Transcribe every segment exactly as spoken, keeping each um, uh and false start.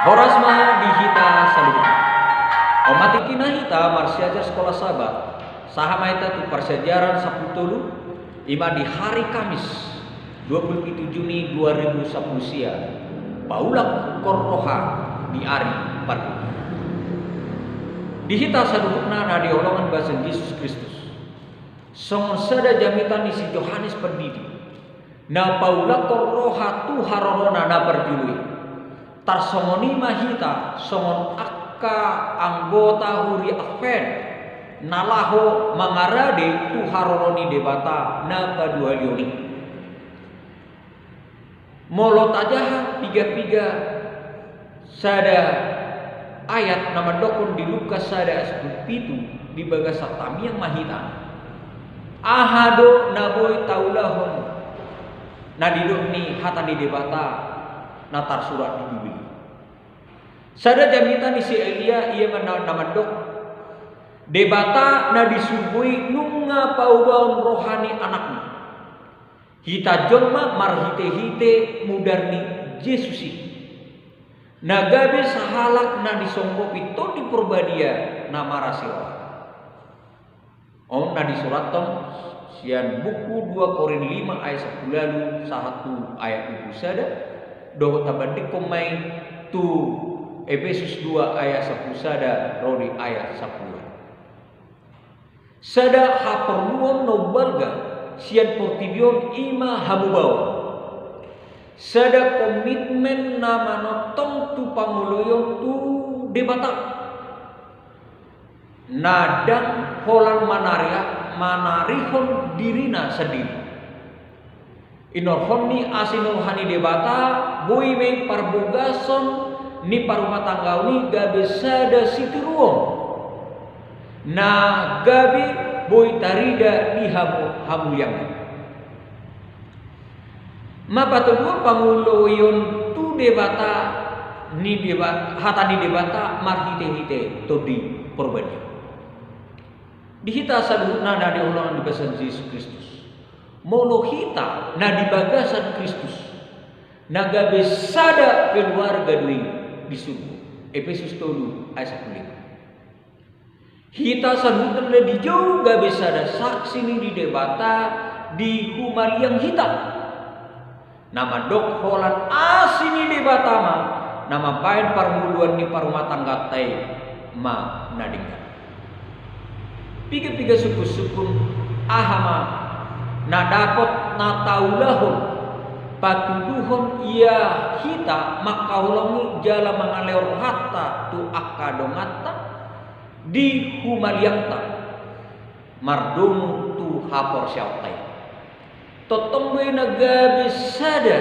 Horas ma di hita saluhutna. Omatikina hita marsiajar Sekolah Sabat, sahat ma hita tu parsiajaran sampulu tolu, ima di hari Kamis, dua puluh pitu Juni dua ribu sampulu sia, paulakhon roha di ari parpudi. Di hita saluhutna na dihaholongi bahasan Jesus Kristus, songon sada jamita ni si Johannes Pandidi, na paulakhon roha tu harorona na parjolo i. Tarsongon i ma hita songon angka anggota huria Advent, na laho mangarade tu haroro ni Debata na paduahalion i. Molo tajaha piga-piga sada ayat na mandokkon di Lukas sada ayat sampulu pitu, di bagasan tamiang ma hita. Aha do na boi taulahon na nidok ni hata ni Debata na tarsurat di Bibel i? Sada jamita ni si Elia, ia ma na, na mandok, Debata na di surgo i nunga paubahon roha ni Anakna. Hita jolma marhite-hite mudar ni Jesus i, na gabe sahalak na disonggopi Tondi Porbadia na marasi roha. On na disurathon sian buku dua Korint lima ayat sampulu ualu sahat tu ayat dua pulu sada, dohot tabandingkon ma i tu Epesus dua ayat sampulu sada ro di ayat sampulu ualu. Sada haporluon na umbalga sian portibi on ima hamubaon. Sada komitmen na manongtong tu pangoloion tu Debata, na ndang holan manaria-, manarihon dirina sandiri. Inorhon ni asi ni roha ni Debata, boi ma i parbogason ni parumatanggaon i gabe sada sitiruon, na gabe boi tarida di hamu-, hamuliangan. Mapatoguhon pangoloion tu Debata ni Deba-, hata ni Debata marhite-hite Tondi Porbadia. Di hita saluhutna na dihaholongi bahasan Jesus Kristus. Molo hita na di bagasan Kristus, na gabe sada keluarga do i di surgo. Epesus tolu ayat sampulu lima. Hita saluhutna na dijou gabe sada saksi ni Debata di humaliang hita. Na mandok holan asi ni Debata ma na mambahen parngoluan ni parumatangganta i ma na denggan. Piga-piga sungkun-sungkun aha ma na dapot na taulahon patuduhon ia hita mangkaholongi jala mangalehon rohanta tu angka donganta di humaliangta mardomu tu haporseaonta i. Tongtong do i na gabe sada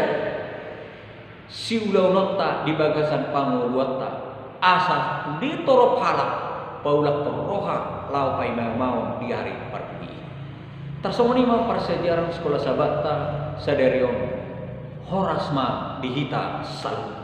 siulaononta di bagasan pangoluanta, asa di torop halak paulakhon roha laho paima-imaon di ari parpudi i. Tarsongon i ma parsiajaran Sekolah Sabatta sadari on. Horas ma di hita saluhutna.